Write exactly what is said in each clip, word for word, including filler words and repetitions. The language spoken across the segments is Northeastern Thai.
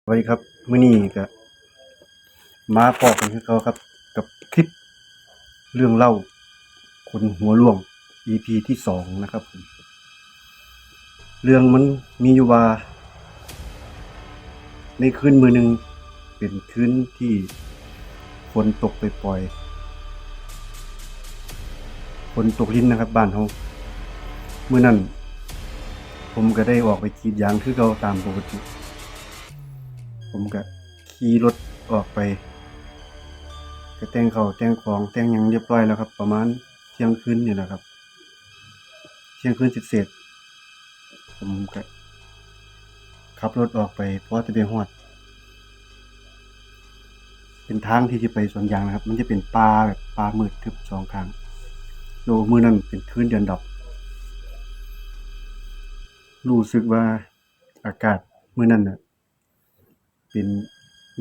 สวัสดีครับ มื้อนี้ก็มาพ้อกันคือเก่าครับ กับคลิปเรื่องเล่าขนหัวร่วง อีพี ที่สองนะครับผม เรื่องมันมีอยู่ว่า ในคืนมื้อหนึ่ง เป็นคืนที่ฝนตกปล่อยๆ ฝนตกรินนะครับ บ้านเฮา มื้อนั้น ผมก็ได้ออกไปกรีดยางคือเก่าตามปกติ ผมก็ขี่รถออกไป ก็แต่งข้าวแต่งของแต่งหยังเรียบร้อยแล้วครับ ประมาณเที่ยงคืนนี่แหละครับ เที่ยงคืนเศษๆ ผมก็ขับรถออกไป พอจะไปฮอด เป็นทางที่จะไปสวนยางนะครับ มันจะเป็นป่าแบบป่ามืดทึบสองข้าง แล้วมื้อนั้นเป็นคืนเดือนดับ รู้สึกว่าอากาศมื้อนั้นน่ะ เป็น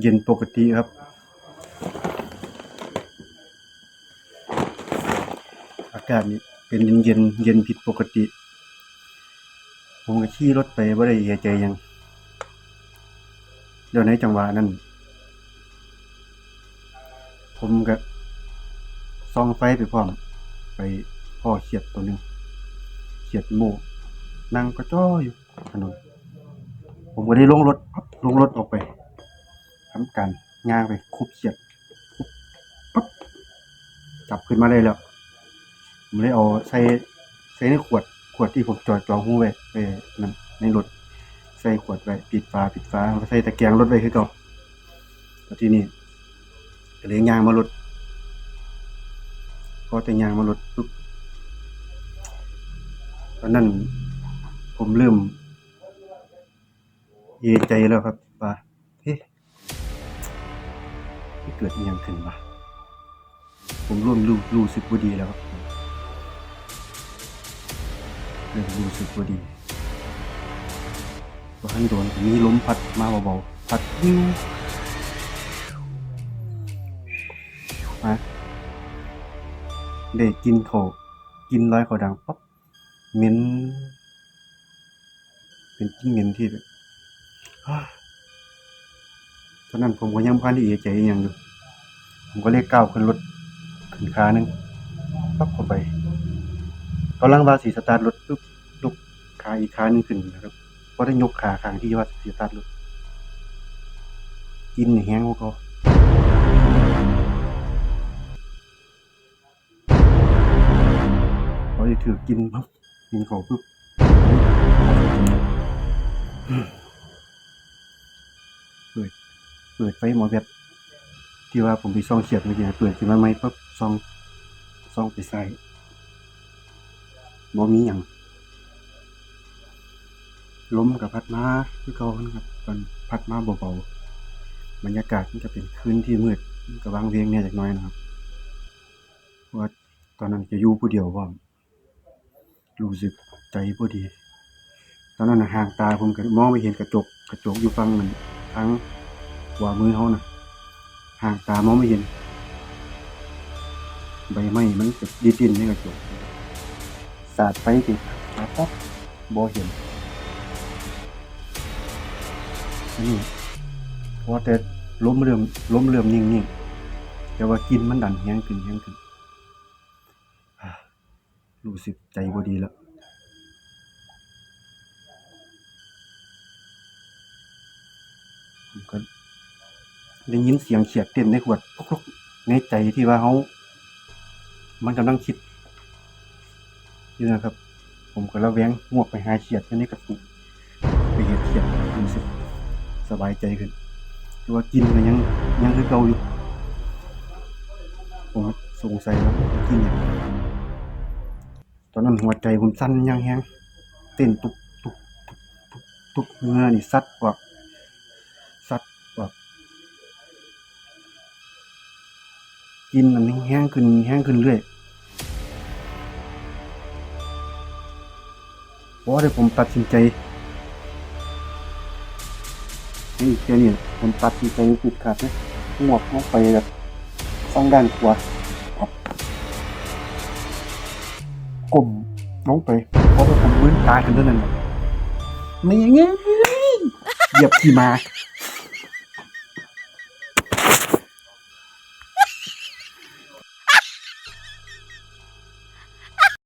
เย็นปกติครับ อากาศนี่เป็นเย็นๆ เย็นผิดปกติ ผมก็ขี่รถไปบ่ได้เอะใจหยัง แล้วในจังหวะนั้น ผมก็ส่องไฟไปพร้อม ไปพ้อเขียดตัวหนึ่ง เขียดโม่ นั่งกะจ้ออยู่ถนน ผมก็ได้ลงรถปั๊บ ลงรถออกไป ทำการย่างไปคุบเขียด ปั๊บ จับขึ้นมาได้แล้ว ผมเลยเอาใส่ ใส่ในขวด ขวดที่ผมจ่อ จ่อหูไว้ ไว้นั่น ในรถ ใส่ขวดไว้ ปิดฝา ปิดฝา แล้วก็ใส่ตะแกรงรถไว้คือเก่า แล้วทีนี้ ก็เลยย่างมารถ พอแต่ย่างมารถปุ๊บ ตอนนั้นผมเริ่มเอะใจแล้วครับ ว่า เฮ้ย มันเกิดอิหยังขึ้นวะ ผมเริ่มรู้ รู้สึกบ่ดีแล้วครับ เริ่มรู้สึกบ่ดี บ่ทันโดนก็มีลมพัดมาเบาๆ พัดวิวมา ได้กลิ่นข้าว กลิ่นลอยข้าวดังปั๊บ เหม็น เป็นกลิ่นเหม็นที่แบบ ตอนนั้นผมก็ยังบ่ทันได้เอะใจอิหยังอยู่ ผมก็เลยก้าวขึ้นรถ ขึ้นขาหนึ่ง ปั๊บเข้าไป กำลังว่าสิสตาร์ทรถปุ๊บ ยกขาอีกขาหนึ่งขึ้นนะครับ พอได้ยกขาข้างที่ว่าสิสตาร์ทรถ กลิ่นนี่แฮงกว่าเก่า พอได้ถือกลิ่นปั๊บ กลิ่นข้าวปุ๊บ เปิด เปิดไฟหมอแบต ที่ว่าผมไปส่องเขียดเมื่อกี้นะ เปิดขึ้นมาใหม่ปั๊บ ส่อง ส่องไปใส่ บ่มีหยัง ลมก็พัดมาคือเก่านะครับ ตอนพัดมาเบาๆ บรรยากาศมันก็เป็นคืนที่มืด มันก็วังเวงแหน่จักหน่อยนะครับ เพราะว่าตอนนั้นก็อยู่ผู้เดียวพร้อม รู้สึกใจบ่ดี ตอนนั้นน่ะห่างตาผมก็มองไปเห็นกระจก กระจกอยู่ฝั่งนั้น ทางขวามือเฮานะ ห่างตามองไม่เห็น ใบไม้มันก็ดิ้นๆ ในกระจก สาดไฟติดตาปั๊บ บ่เห็น อันนี้ พอแต่ลมเริ่ม ลมเริ่มนิ่งๆ แต่ว่ากลิ่นมันดันแฮงขึ้น แฮงขึ้น รู้สึกใจบ่ดีแล้ว ผมก็ได้ยินเสียงเขียดเต้นในขวด ในใจที่ว่าเฮา มันกำลังคิดอยู่นะครับ ผมก็ระแวงงวกไปหาเขียดอยู่ในกระปุก ไปเห็นเขียด รู้สึกสบายใจขึ้น แต่ว่ากลิ่นก็ยัง ยังคือเก่าอยู่ ผมสงสัยว่ากลิ่นหยัง ตอนนั้นหัวใจผมสั่นอย่างแฮง เต้นตุบตุบตุบตุบตุบ เหงื่อนี่ซัดออก ซัดออก กลิ่นมันแฮงขึ้น แฮงขึ้นเรื่อย พอเดี๋ยวผมตัดสินใจ นี่ เดี๋ยวนี้ผมตัดสินใจเด็ดขาดเลย งวกลงไปแบบ ฝั่งด้านขวา ปั๊บ ก้มลงไป พอผมมืนตาขึ้นเท่านั้นแหละ ไม่เงี้ย เหยียบขี้หมา